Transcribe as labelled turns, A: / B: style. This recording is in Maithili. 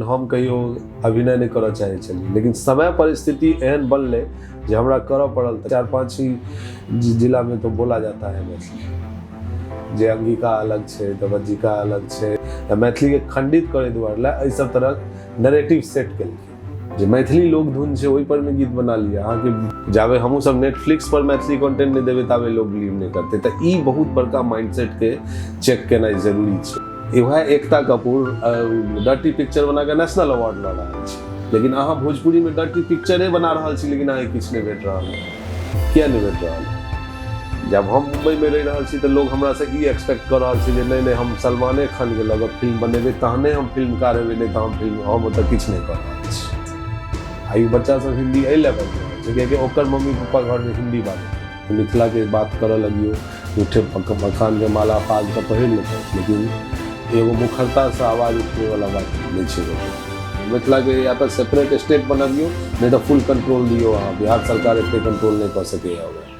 A: हम कहियो अभिनय नहि करऽ चाहै छलियै, लेकिन समय परिस्थिति एहन बनलै जे हमरा करऽ पड़ल। तऽ 4-5 ही जिलामे तो बोला जाता है मैथिली, जे अंगिका अलग छै तऽ बज्जिका अलग छै। तऽ मैथिलीके खंडित करै दुआरे लए एहि सब तरहक नरेटिव सेट केलकै जे मैथिली लोक धुन छै, ओहि पर मे गीत बना लिअ। अहाँके जाबे हमहूँ सब नेटफ्लिक्स पर मैथिली कंटेंट नहि देबै, ताबे लोग बिलीव नहि करतै। तऽ ई बहुत बड़का माइंडसेट के चेक केनाइ जरूरी छै। वएह एकता कपूर डर्टी पिक्चर बना कऽ नेशनल अवार्ड लऽ रहल छै, लेकिन अहाँ भोजपुरीमे डर्टी पिक्चरे बना रहल छी, लेकिन अहाँके किछु नहि भेट रहल है। किया नहि भेट रहल है? जब हम मुम्बईमे रहि रहल छी तऽ लोग हमरासँ ई एक्सपेक्ट कऽ रहल छै जे नहि नहि, हम सलमाने खानके लऽ कऽ फिल्म बनेबै तहने हम फिल्मकार हेबै, नहि तऽ हम फिल्म हम ओतऽ किछु नहि कऽ रहल छी। आ ई बच्चा सब हिन्दी एहि लए बाजि रहल छै कियाकि ओकर मम्मी पप्पा घरमे हिन्दी बाजै। मिथिलाके बात करऽ लगियौ, उठे मखानके माला पाग तऽ पहिर लेतै, लेकिन एगो मुखरतासँ आवाज उठबैवला बात नहि छै। मिथिलाके या तऽ सेपरेट स्टेट बनबियौ, नहि तऽ फुल कंट्रोल दियौ अहाँ। बिहार सरकार एते कंट्रोल नहि कऽ सकैए ओकरा।